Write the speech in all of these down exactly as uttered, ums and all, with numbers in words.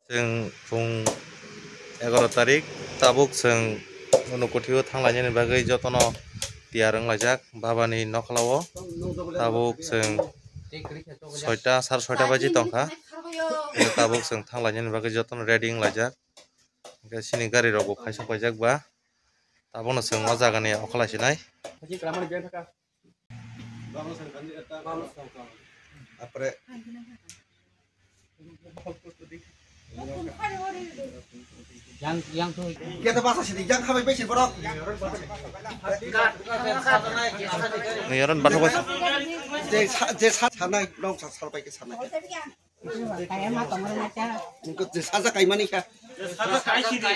Chwng phung egaroh tarik, tabuk chwng Unakoti o thanglainani bagwi jotono tiyar wnglaijak babani nokhlao. Tabuk chwng soita, sar soita baji tongkha. Tabuk chwng thanglainani bagwi jotono ready wnglaijak. Hwnkhe chini gari rokbo phaisok paijak ba. Tabukno chwng o jagani okholai sinai. Apre. Yang, yang tu. Kita bahasa sini, yang kami besi borok. Ni orang bathok bathok. Je sa, je sa, sana, nong sa, salpai ke sana. Kaya ma tong na cha. Niko je saja kai mani kha. Saja kai si di.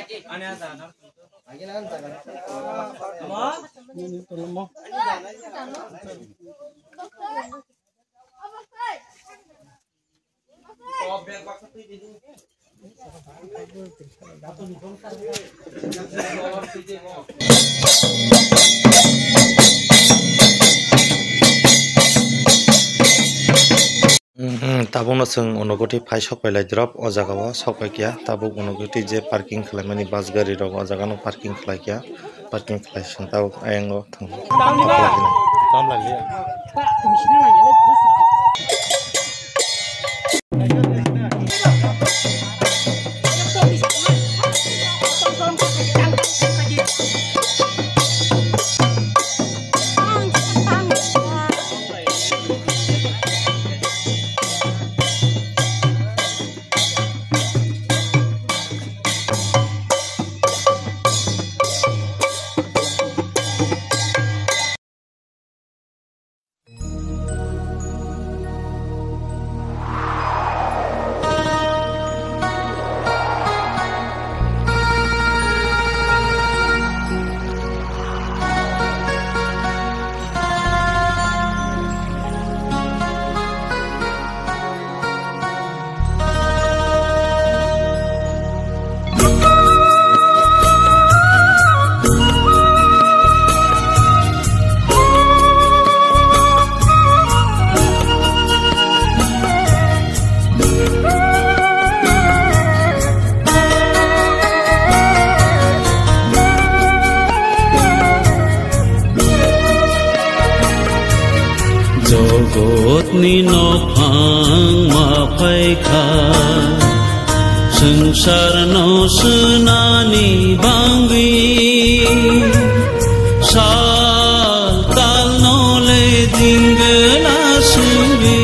Tabukno chwng Unakoti phai sok pailai drop o jaga o sok paikya. Tabuk Unakoti je parking khwlaimani bus gari rok o jaga no parking khwlaikya. Parking khlai sing tabuk ayang o thang. Jogotni nokphang ma phaikha, swngcharno swnani bangwi. Sal talno le jingla swngwi,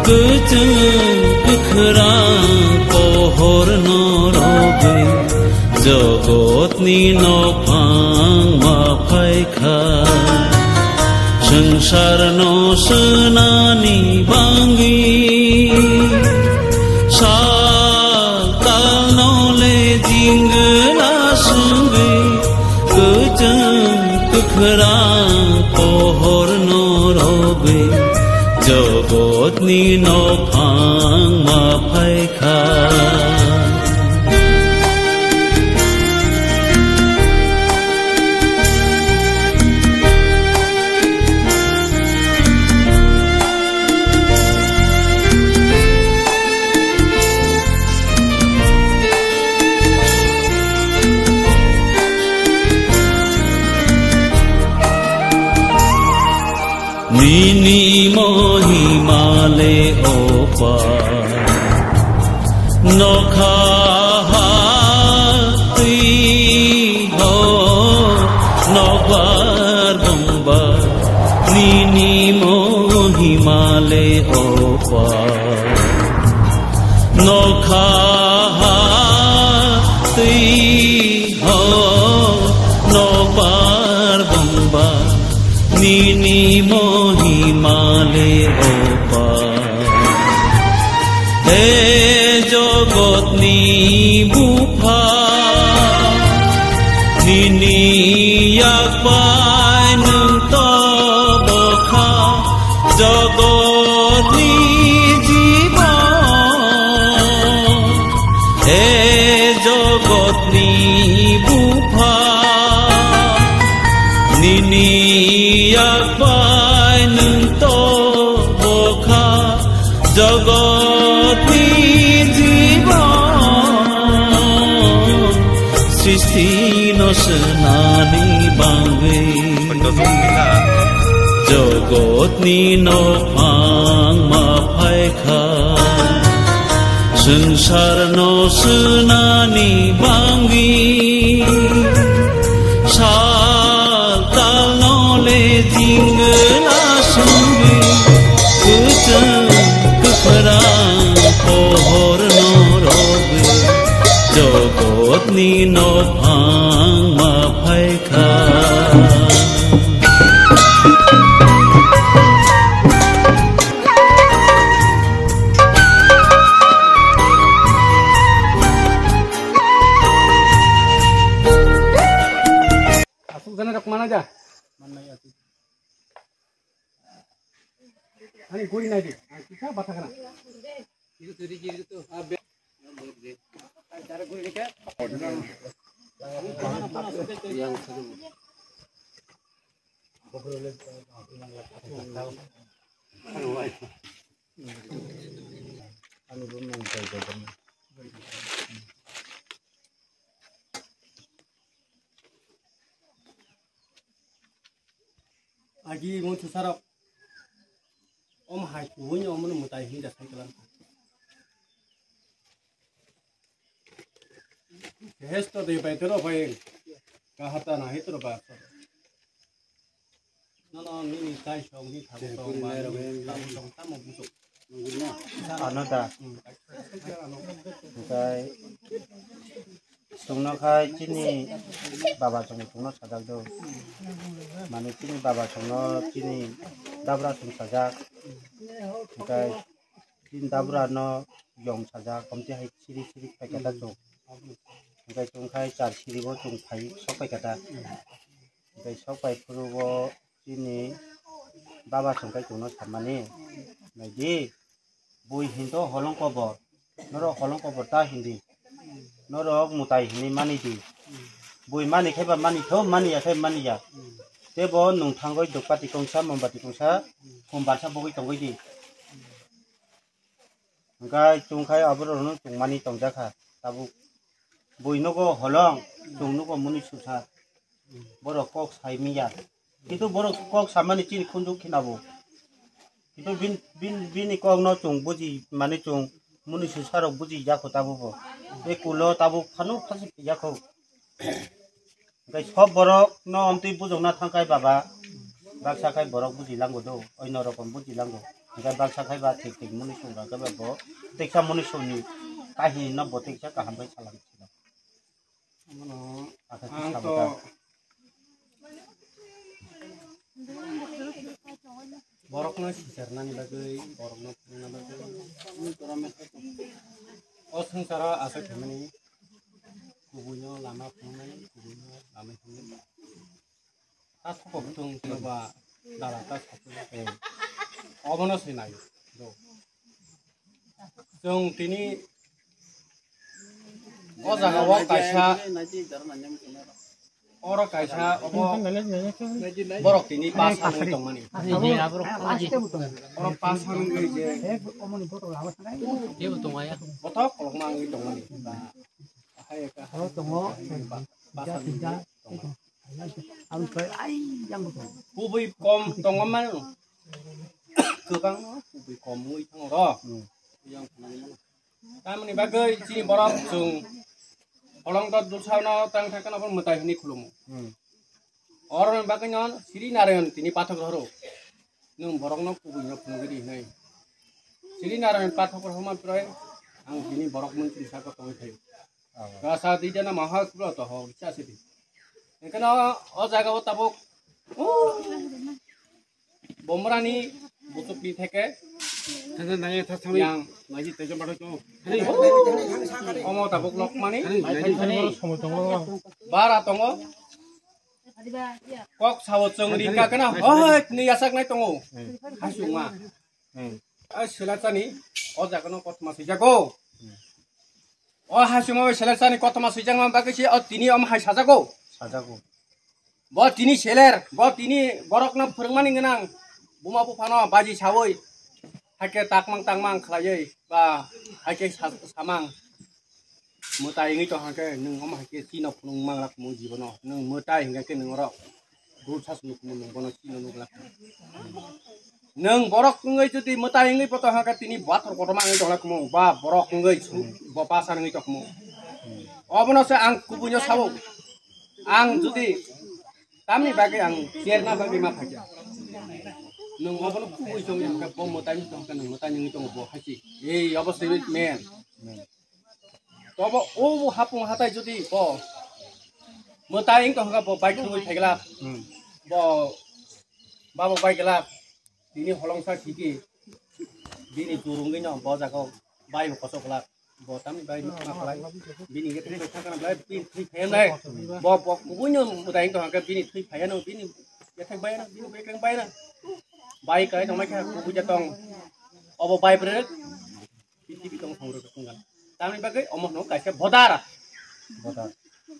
kwchwng kwkhrang pohorno rogwi. Jogotni nokphang ma phaikha, swngcharno swnani bangwi. Sal talno le jingla swngwi, kwchwng kwkhrang pohorno rogwi. Jogotni nokphang ma phaikha. Nini mohima le opa, nokha hatwi ho, nokbar bongba. Nini mohima le opa, nokha hatwi ho, nokbar bongba. Nini mohima le opa. He jogotni bupha, nini yak bai nwng to bokha, jogotni jibon. He jogotni bupha, nini yak bai nwng to bokha, jogotni jibon. Jogotni nophang ma phaikha, swngcharno swnani bangwi, sal talno le jingla songwi, kwchwng kwphrang pohorno rogwi, jogotni nophang ma phaikha. Asuk jana rok mana ja. Ani guri nai di. Ani kisa bata kana. Agi mun susarok. Om hai kuwin om mutai hin jasai kalam. Hesto de bai tero bai kahata na hitro ba. No no ni ni tai song ni thabu song ba ni thabu song tamo busuk. Ano da. Hwnkhe chwngno khai chini baba chwng chwngno sajak do. Mane chini baba chwngno chini dabra chwng sajak. Hwnkhe chini dabra no yong sajak, komti hai siri siri paikha da chwng. Hwnkhe chwng khai char siri bo chwng phai sok paikha da. Hwnkhe sok pai phuru bo chini baba chwng khai chwngno samani. Naidi, bui hinto holong kobor. Norok holong kobor ta hindi. Norok mutai hinwi mani di. Bui mani khe ba mani tho, mani ya khe mani ya. Tebo nwng thangwi dukpati kongsa, mombati kongsa, khum barsa bogwi tongwi di. Hwnkhe chwng khai aborokno chwngmani tongjakha. Tabuk bui nugo holong, chwng nugo muni susa. Borok kok sai miya. Kintu borok kok samani chini khunju khinabo. Kintu bin, bin, bini kokno chwng buji, mane chwng muni susarok buji yakho tabukbo. Tei kulo tabuk phano phasik yakho. Hwnkhe sob borokno omtwi bujokna thangkhai baba, baksa khai borok bujilango do, oino rokom bujilango. Hwnkhe baksa khai ba thik thik muni sung rwkhe ba bo teksa muni songni kahini no bo teksa kaham khai salang. Ang to borokno sichar nani bagwi, borokno phunukna bagwi. O swngcharo aswk khaimani kubuino lama phunuknai, kubuino lama hinwi. Ta sokok tung ba dara ta sokok. Obono se nai. Do. Chwng tini o jaga o kaisa, oro kaisa obo borok tini pas wngwi tongmani. Oro pas wngwi je bothok kolokma wngwi tongmani. Hai ka. Oro tongo. Kubui kom tongo mano. Kwbangma kubui kom wngwi thango ro. Yang phunukmano. Tamoni bagwi chini borok chwng holong dot dulsano tang thangkheno bo mwtai hwnwi khulumo. Oroni bagwi no Sri Narayan tini pathak rohoro. Nwng borokno kubuino phunugwi di hwnwi. Sri Narayan pathak rohorma pore ang tini borok mwnchini saka tongwi thaio. Rasa di jana maha kula to ho cha sidi. Engkana o jaga o tabuk. Bomrani butuk di theke. Yang. Omo tabuk lokmani. Bara tongo. Kok sawo chwng ri ka kana. Hoi ni yasak nai tongo. Hasungma. Ai selarchani o jagano kothoma swijago. O hasimo bai selarchani kothoma swijakma bagwi se o tini om hai sajago. Sajago. Bo tini seler, bo tini borokno phwrwngmani gwnang. Buma buphano baji sawi. Haikhe takmang takmang khlaiwi ba haikhe sa-, samang. Mwtai wngwi tong hwnkhe nwng omo hai khe chino phunuk manglak mung jibono. Nwng mwtai hwnkhe nwng oro Rul sas nuk nuk bono sino nuk lak. Nwng borok wngwi jodi mwtai wngwi poto haka tini bathor kotorma wngwi tongla kumo ba borok wngwi su-, bo pasar wngwi tongmo. Obono se ang kubuino sabo. Ang jodi tamni bagwi ang cherna bagwi ma phaikha. Nwng obono kubui tongwi haka bo mwtai wngwi tongkha nwng mwtai wngwi tongo bo haisi. Ei obo se men. Tobo o hapung hatai jodi bo mwtai wng tongkha bo bike thwngwi phaikla. Hmm. Bo babo bike la. Tini holongsa siki bini jurungwi no bo jago bai bo kosok glak. Bo tamni bai ma khlai bini ye thwi thangkana blai bini thwi phayam lai. Bo bo kubui no mwtai wng tongkha bini thwi phayano bini ye thai bayana bini bekreng bayana. Bai kai tongmai kha kubui ja tong. Obo bai brek. Prithibi tong thong rok tong gan. Tamni bagwi omo hwnwi kaisa bodar. Bodar.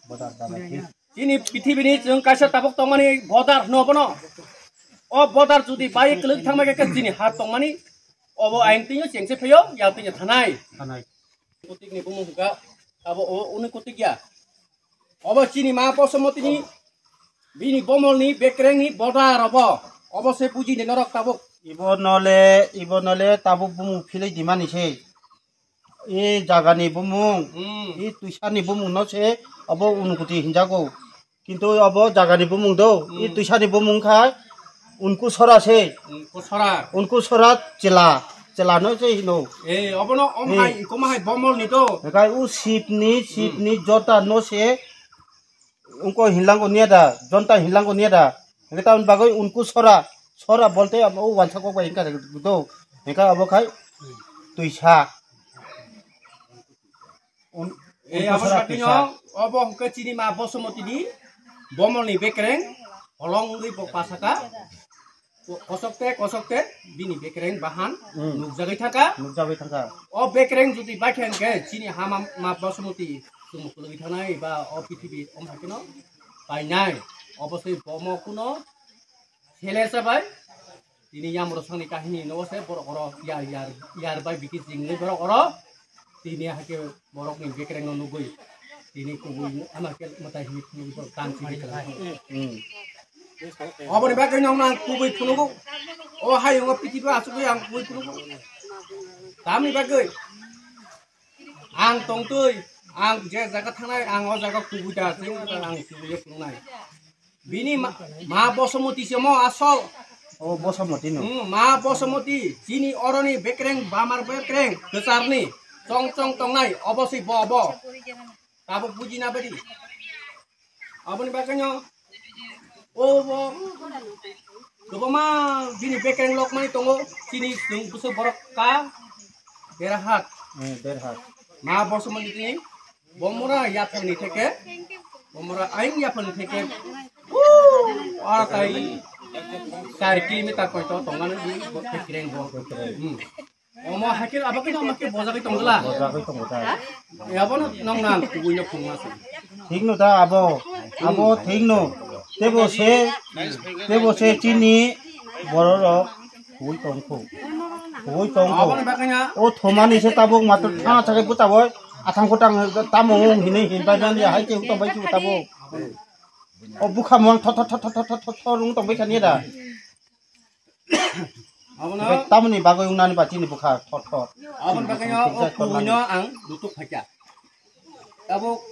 Bodar dara thik. Chini prithibini chwng kaisa tabuk tongmani bodar hwno bono. O bodar jodi bai kwlwk thangma khe chini ha tongmani obo ain twiyo chengse phaio, ya twiyo thanai. Thanai. Kotikni bumung hwnkha abo o uni kotik ya. Obo chini ma Bosomotini bini bomolni bekrengni bodar obo. Obo se bujini norok tabuk. Ibo nole, ibo nole tabuk bumung philai dimani se. E jagani bumung, hmm, e tuisani bumung no se obo unukuti hinjago. Kintu obo jagani bumung do, e, hmm, tuisani bumung kha unku sora se. Unku sora. Unku sora chela, chela no se hino. E, obono om, e, hai, ikoma hai bomolni do. Ekai u sipni, hmm, sipni jota no se. Ungko hinlango niya da, jonta hinlango niya da. Hingke tamoni bagwi unku sora, sora bolte amo o wansa kok bai hingka do. Hingka abo khai tuisa. Un-, e, unku abo sora sakni tuisa. No, obo hingke chini ma Bosomotini bomolni bekreng, holong wngwi bo pasaka. Ko-, kosok te, kosok te, bini bekreng bahan, hmm, nukjagwi thangkha. Nukjagwi thangkha. O bekreng jodi baikha hingke, chini hama ma Bosomoti chwng kwlwgwi thangnai ba o prithibi om haikhe no painai. Obo se bomo kuno sele sabai. Tini yamro sangni kahini no se borok oro yar, yar, yar bai bikir jingni borok oro. Tini haikhe borokni bekrengno nugwi tini kubui ama khe mwtai hinwi phunugwi borok tan simi khlai. Hmm. Oboni bagwi nokno ang kubui phunugo. O hayungo pithibo achugwi ang kubui phunugo. Tamni bagwi ang tongtwi, ang je jaga thangnai, ang o jaga kubui da, je ang kubui phunuknai. Bini ma, ma Bosomoti se mo asol. O Bosomoti no. Hmm, ma Bosomoti, chini oroni bekreng, bamar bekreng, kwcharni, chong chong tongnai, obo se bo, bo. Tabuk buji na bari. Aboni bagwi no, o bo, kwbangma bini bekreng lokmani tongo, chini chwng bwswk borok ka, Berhat. Eh, Berhat. Ma Bosomoti ni. Bomora yaphangni theke, bomora aing yaphangni theke, o, aratai char kilometer poito tongmani di bo bekreng bo. Hmm. Omo hakhe abo khe omo khe bojagwi tongla. Bojagwi tongo ta. Abo no nong nan kubui no phungma se. Thik no ta abo, abo thik no. Tebo se, tebo se chini bororok. Hui tongkho. Hui tongkho. Aboni bagwi na. O thomani se tabuk matwr thana thangwi bwtaboi. Athang kotang tamo wng hinwi hinpai mani hai khe wng tongbai khe tabuk. O bwkha muiang thot thot thot thot thot thot thot wng tongbai thani da. Abono. Tamoni bagwi wngnani ba chini bwkha thot thot. Aboni bagwi na o kubuino ang dutuk phaikha. Tabuk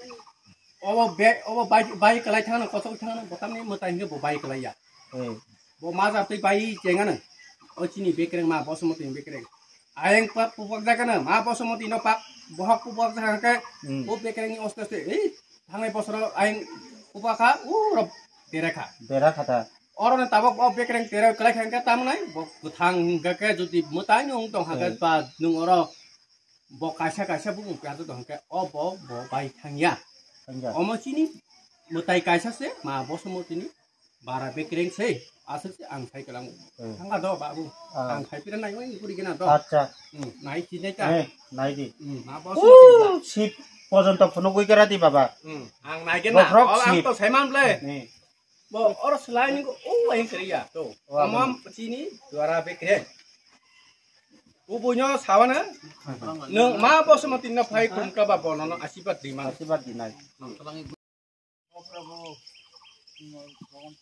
obo be, obo bai, bai kwlai thangno, kosok thangno, botamni mwtai hwnkhe bo bai kwlai ya. Eh. Bo ma jatwi bai chengano. O chini bekreng ma Bosomoti ni bekreng. Ayang pa pupak jakano, ma Bosomoti no pak, bohok pupak jakano khe, hmm, o bekreng ni oste oste, ei, thangnai bosoro ayang pupak kha, u rok dera kha. Dera kha ta. Oro no tabok o bekreng dera kwlai kha hwnkhe tamnai, bo kwthang hwnkhe khe jodi mwtai no wng tong kha khe, eh, ba nwng oro Bo kaisa kaisa bumung kwchajak tong khe, o bo, bo bai thangya. Thangya. Omo chini mwtai kaisa se, ma Bosomotini bara bekreng se, aswk se ang sai kwlango. Hmm. Thangla do, babu. Ah. Ang khai pira nai, oi, guri gena do. Acha. Hmm, nai chinai ta. Eh, nai di. Hmm, ma Bosomotini. Sip pojonto phunugwi kera di, baba. Hmm, ang nai gena. Bohrok o, ang sip. To saiman ble. Hmm. Bo oro slai ni o aing kariya to. O, tamam chini dwara bekre. Ubuino sawana. Nung ma Bosomoti no phai tumka ba bono no asibat di man. Asibat di nai. Hmm. O Prabhu, Bhagavan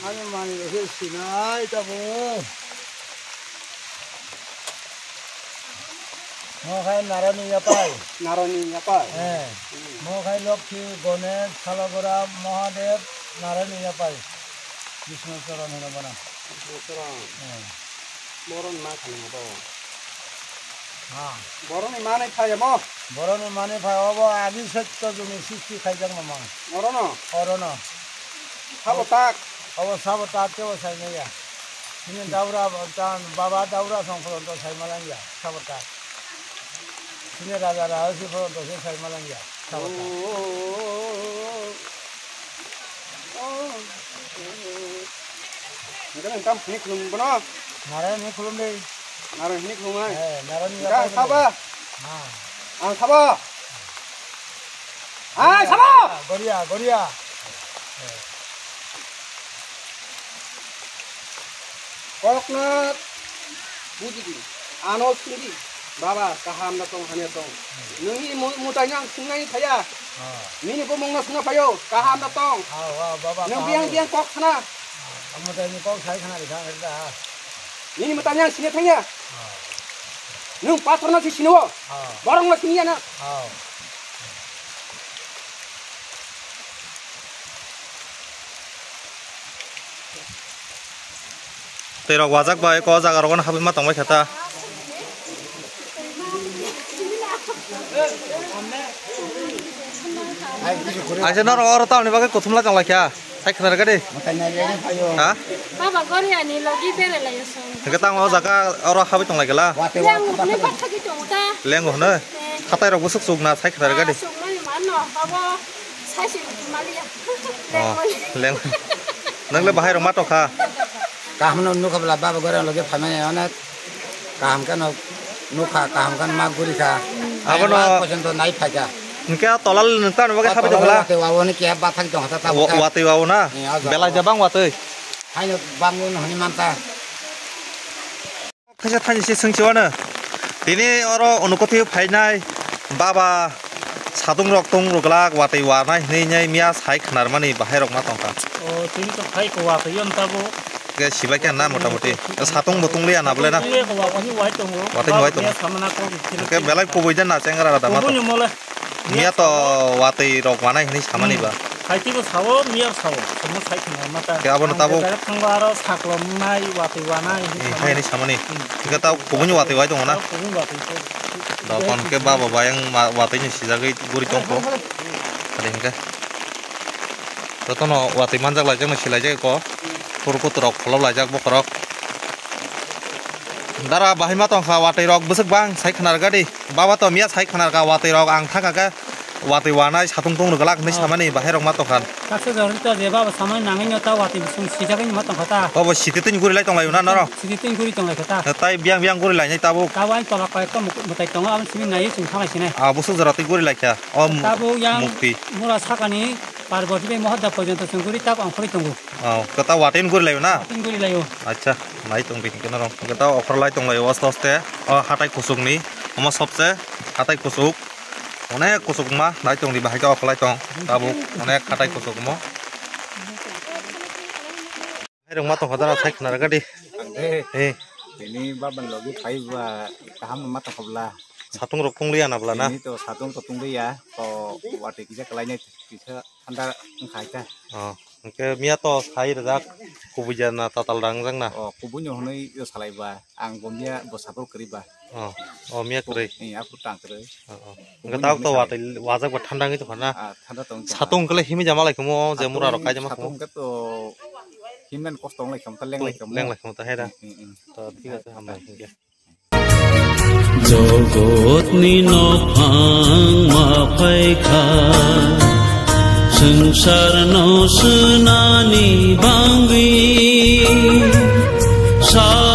Ani mani rok sinai tamo. Mo khai Narani yapai. Narani yapai. Eh. Mo khai Lokhi, Gonesh, Salagora, Mahadev, Narani yapai. Vishnu Charan hino bana. Vishnu Charan. Eh. Boroni ma khani mo to. Ha. Boroni manwi phai mo. Boroni manwi phai obo agi sotto juni sristi khaijak no mang. Orono. Orono. Sabo tak. Obo sabo tak tebo sai maya. Sini daura ta baba daura songkhoro to sai malangya sabo tak. Sini raja raja si khoro to sai malangya sabo tak. Hingke nang tam hini khulum bono? Narayan hini khulum de. Narayan hini khulum ai. Eh, Narayan hini khulum de. Sabo? Ha. Ang sabo? Ang sabo? Goria, goria. Kokno bujidi. Ano sungdi. Baba, kaham na tong, hamya tong. Nungni mu-, mutai nang sungnai thaya. Ah. Nini bumung no sungna phaio, kaham na tong. Ah, ah, baba, kaham. Nung biang biang kok sana. Ah, mutai ni kok sai khana rikha, rikha. Nini mutai nang sini thaya. Ah. Nung pathor no si sini wo. Ah. Borong no sini ya na. Ah. Tei rok wajak bai ko jaga rogo no habwi ma tongbai kha ta. Aise norok oro tamni bagwi kuthumlai tonglaikha, sai khna rwgadi. Ha? Baba gori ani logi bere layo song. Hingke tamo o jaga oro habwi tonglaikhala. Yang mukni bathagi tongo ta. Lengo hwnwi. Eh. Hatai rok bwswk chukna sai khna rwgadi. Ah, chukmani manno, babo. Saisi maliya. Oh, leng. Nang le bahai rok ma tokha? Kaham no nukha bwla baba goreng loge phaimani onek kaham khe no nukha, kaham khe no ma guri kha. Abo no. Ma pochon to nai phaikha. Hingke tolal nang tamo bagwi habai tokha la? Watwi wabo ni keha bathang tong hata tamo kha. Watwi wabo na? Eh, o jaga. Belai jabang watwi. Haino bangwi no hwnwi manta. Kaisa thaini se swngsi wano. Tini oro Unakoti phainai baba satung rok tung rwglak watwi wanai hinwi nai miya sai khnar mani bahai rok ma tongkha. O, tini to phai ko watwi yon tabo. Ke sibai khe na mota moti. Satung bo tung liya na bole na. Tini ko watwi ni wai tongo. Watwi ni wai tongo. Baba miya samana ko. Ke belai kubui den na chengra da ma. Kubui ni mole. Miya to watwi rok wanai hinwi samani ba. Hmm. Saiti bo sao, miya sao. Somo sai khna mata. Ke abono tabuk. Ang jaga thangba aro saklom nai, watwi wanai hinwi samani. Hai hinwi samani. Hmm. Ke tau kubuni watwi wai tongo na? Tau kubuni watwi ko. Dokon ke baba bayang ma-, watwi ni sijagwi guri tongkho. Hai, hai, hai. Ade hinke. Jotono watwi manjak laijak no silaijak ko. Puru kutu rok kholop laijak bokorok. Dara bahai ma tongkha watwi rok bwswk bang sai khnar gadi. Baba to miya sai khnar ka watwi rok ang thaka ka watwi wanai satung tung rwglak hinwi samani bahai rok ma tongkha. Kaisa jora to je baba samani nangwi no ta watwi bising sijagwi ma tongkha ta. Obo siti twi guri lai tonglaio na norok? Siti twi guri tonglaikha ta. Tai biang biang guri lainai tabuk. Tabuk ang tola koi to muk-, mwtai tongo aboni simi naiwi chwng thanglai sinai. Ah, bwswk jora twi guri laikha. O mu-, tabuk yang mukti. Mura sakani Parboti bai Mohadda porjonto chwng guri tabuk ang khoroi tongo. Oh, kata watin guri laio na? Watin guri laio. Acha, nai tong di kena rong. Kata okhor lai tong laio aste aste. Oh, hatai kusuk ni. Omo sobse hatai kusuk. Onek kusuk ma nai tong di bahai ka okhor lai tong. Tabuk onek hatai kusuk mo. Hai rong ma tong kha dara sai khna rwgadi. Ang de. Eh. Tini baban logi phai ba kaham ma tong kha bla. Satung rok tong liya na bla na? Tini to satung to tong liya. To wati kisa kalai nai kisa thanda wngkha kha. Oh. Hingke miya to sai rwjak kubui ja na tatal rang jak na? Oh, kubui no hwnwi yo salai ba. Ang bo miya bo satung kwrwi ba. Oh, oh, miya kwrwi. Eh, aphuru tang kwrwi. Oh, oh. Hingke tabuk to watwi wajak ba thanda wngwi tongkha na? Ah, thanda tong tongkha. Satung hingke le himwi jama lai khamo, je mura rok kai jama khamo. Satung hingke to himnani kosto wng lai khamo, ta leng lai khamo. Leng lai khamo ta hai da. Hmm, hmm, hmm. To thik ache, hambai hingke. Jogotni nokphang ma phaikha, swngcharno swnani bangwi. Sa